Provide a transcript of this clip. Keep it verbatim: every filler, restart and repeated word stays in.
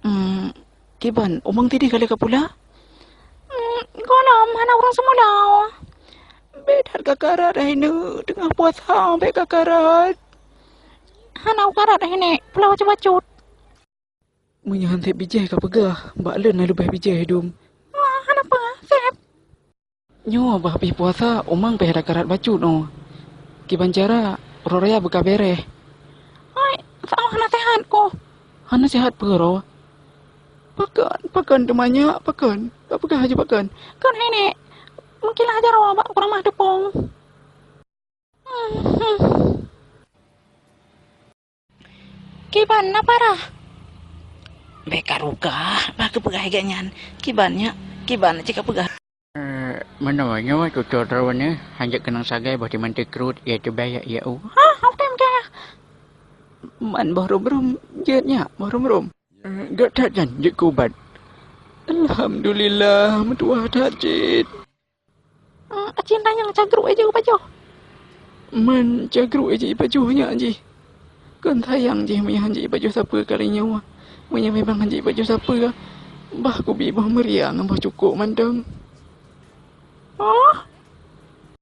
Hmm, kiban, umang tidih ka lheueh ka pula? Hmm, gohlom hana ureueng seumula. Bèk that ka karat hai neuk, teungoh puasa bèk ka karat. Hana u karat hai neuk, pula bacut-bacut. Meunyoe han sép bijéh ka peugah, bak lôn na leubeh bijéh dum. Wah, hana peue, sép. Nyoe bah pih puasa, umang pih ada karat bacut nyoe. Kiban cara, uroe raya beuka bèrèh. Hai, saôh hana seuhat ku. Hana seuhat peue roh? Pakon, pakon teuma nyak, pakon? Bak peugah aju pakon? Kon hai neuk, meukilah jaroe bak kuramah teupông. Kiban na parah? Bèk ka rugah, bah keupeugah lagèe nyan. Kiban nyak, kiban cit ka peugah. Eh, meunoe nyoe tutoe droeneuh, hanjeuet keunong sagai boh timantée krot, ié teubai, ié u. Hah, hana tem kah? Man boh rom-rom, jeuet nyak, boh rom-rom. Eh, gèt that nyan, jeuet keu ubat. Alhamdulillah, meutuwah that cit. Eh, aci tanyong cagruk aja u pajoh. Man cagruk aja i pajoh nyak jih. Kon sayang jih meunyoe han jeuet i pajoh sapeue kali nyoe. Meunyoe memang han jeuet i pajoh sapeue, bah kubi boh meuria ngon boh cukôk mantong. Oh,